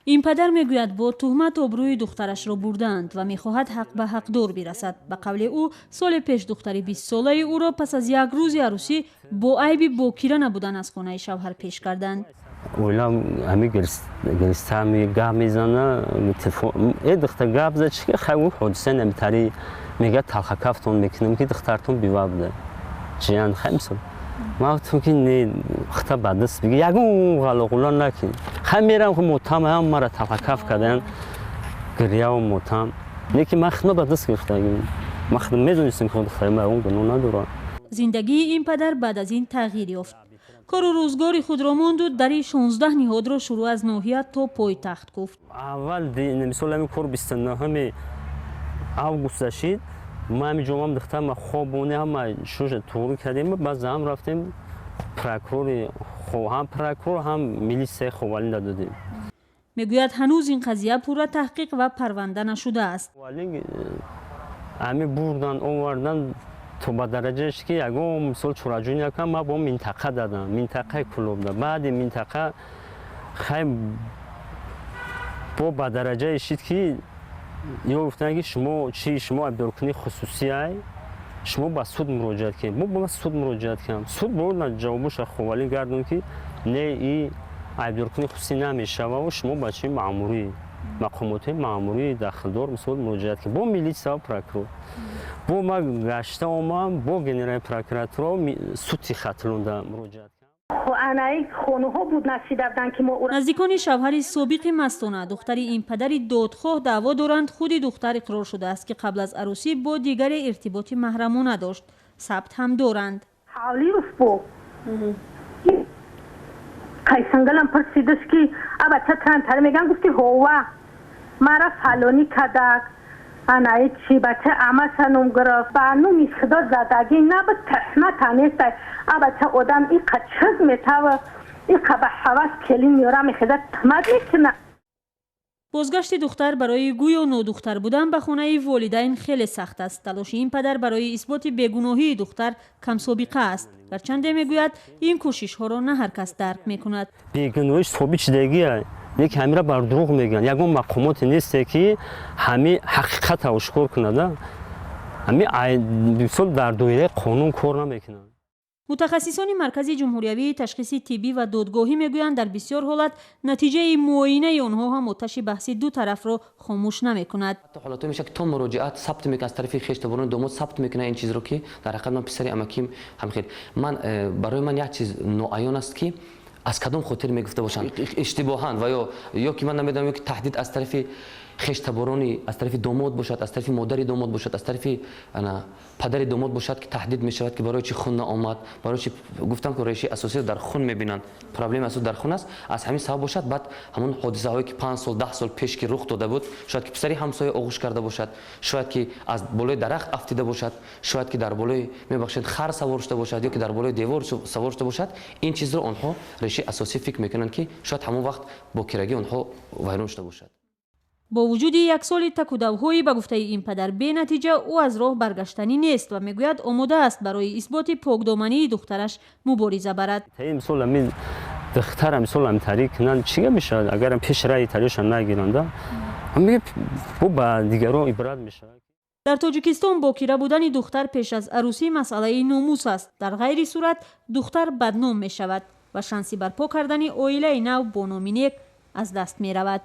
Ин падар мегӯяд, бо туҳмат обрӯи духтарашро бурдаанд ва мехоҳад ҳақ ба ҳақдор бирасад. Ба қавли ӯ, соли пеш духтари 20-солаи ӯро пас аз як рӯзи арӯсӣ бо айби бокира набудан аз хонаи шавҳар пеш карданд. Оилам ҳами гиристами гап мезана, э, духтар гап зад, чи хай, ҳодиса намитари мега, талхакафтон мекунам, ки духтартон бива буда ҷиян. Хай, мисол, ман гуфтам, ки не, хта ба даст биги, ягон ғалоғула накин. Хай, мерам, мотам, ҳам мара талхакаф кардан, гирьяву мотам. Лекин ман хидма ба даст гирифтагим, ман хидма медонистам, ки духтари ман ягон гуноҳ надорад. Зиндагии ин падар баъд аз ин тағйир ёфт. Кору рӯзгори худро монду дари 16 ниҳодро шурӯъ аз ноҳия то пойтахт гуфт. Аввал, мисол, ҳамин кор 29-уми август шид. Ма ҳами ҷомам духтарма хобоне, ҳама шуша туғрӣ кардем, баъд зам рафтем прокурори, ҳам прокурор, ҳам милисияи Ховалинда додем. Мегӯяд, ҳанӯз ин қазия пурра таҳқиқ ва парванда нашудааст. Ҳами бурдан, овардан то ба дараҷаеш, ки ягон, мисол, чораҷӯӣ накардам. Ма бо минтақа дадам, минтақаи Кӯлобда. Баъди минтақа, хай, бо ба дараҷае шид, ки ё гуфтанд, ки шумо чи, шумо айбдоркунии хусусиай, шумо ба суд муроҷиат кунед. Мо ба суд муроҷиат кардам, суд бурда ҷавобоша Ховалӣ гардон, ки не, и айбдоркунии хусусӣ намешававу шумо ба чи маъмурӣ, мақомоти маъмурии дахлдор, мисол, муроҷиат кунед, бо милитсия ва прокурор. Бо ма гашта омам, бо генеральный прокуратура, суди Хатлонда муроҷиат. Наздикони шавҳари собиқи Мастона, духтари ин падари додхоҳ, даъво доранд, худи духтар иқрор шудааст, ки қабл аз арӯсӣ бо дигаре иртиботи маҳрамона дошт, сабт ҳам доранд. Қайсангалам пурсидаш, ки абача трантар меган, гуфти ҳова, мара фалонӣ кадак, анаи чи бача амаша ном гирифт, ба номи худо задагӣ набуд, туҳмата нестай. Абача одам иқа чиз метава, иқа ба ҳавас келин меёра, мехеза, туҳмат мекуна. Бозгашти духтар барои гӯё нодухтар будан ба хонаи волидайн хеле сахт аст. Талоши ин падар барои исботи бегуноҳии духтар камсобиқа аст. Гарчанде мегӯяд, ин кӯшишҳоро на ҳар кас дарк мекунад. Бегуноҳиш собит шудагия, лекин ҳамира бар дурӯғ мегӯянд. Ягон мақомоте несте, ки ҳами ҳақиқата ошкор кунада, ҳами, мисол, дар доираи қонун кор намекунанд. Мутахассисони Маркази ҷумҳуриявии ташхиси тиббӣ ва додгоҳӣ мегӯянд, дар бисёр ҳолат натиҷаи муоинаи онҳо ҳам оташи баҳси ду тарафро хомӯш намекунад. Ҳатто ҳолатҳое мешавад, ки то муроҷиат сабт мекунад, аз тарафи хештаборони домод сабт мекунад ин чизро, ки дар ҳақиқат ман писари амаким ҳамхел. Ман барои ман як чиз ноаён аст, ки аз кадом хотир мегуфта бошанд, иштибоҳан ва ё ки ман намедонам, ё ки таҳдид аз тарафи хештаборони, аз тарафи домод бошад, аз тарафи модари домод бошад, аз тарафи падари домод бошад, ки таҳдид мешавад, ки барои чи хун наомад, барои чи. Гуфтам, ки решаи асосиро дар хун мебинанд, проблема асос дар хун аст. Аз ҳамин сабаб бошад. Баъд ҳамон ҳодисаҳое, ки 5 сол, 10 сол пеш ки рух дода буд, шояд ки писари ҳамсоя оғӯш карда бошад, шояд ки аз болои дарахт афтида бошад, шояд ки дар болои, мебахшед, хар савор шуда бошад ё ки дар болои девор савор шуда бошад. Ин чизро онҳо решаи асосӣ фикр мекунанд, ки шояд ҳамон вақт бокирагии онҳо вайрон шуда бошад. Бо вуҷуди яксоли такудавҳои, ба гуфтаи ин падар, бенатиҷа, ӯ аз роҳ баргаштанӣ нест ва мегӯяд, омода аст барои исботи покдомании духтараш мубориза барад. Мисол, ами духтара, мисол, ами кунанд, чига мешавад, агарам пеш раи тариша нагиранда, бо ба дигарон ибрат мешавад. Дар Тоҷикистон бокира будани духтар пеш аз арӯсӣ масъалаи номус аст. Дар ғайри сурат духтар бадном мешавад ва шанси барпо кардани оилаи нав бо номи нек аз даст меравад.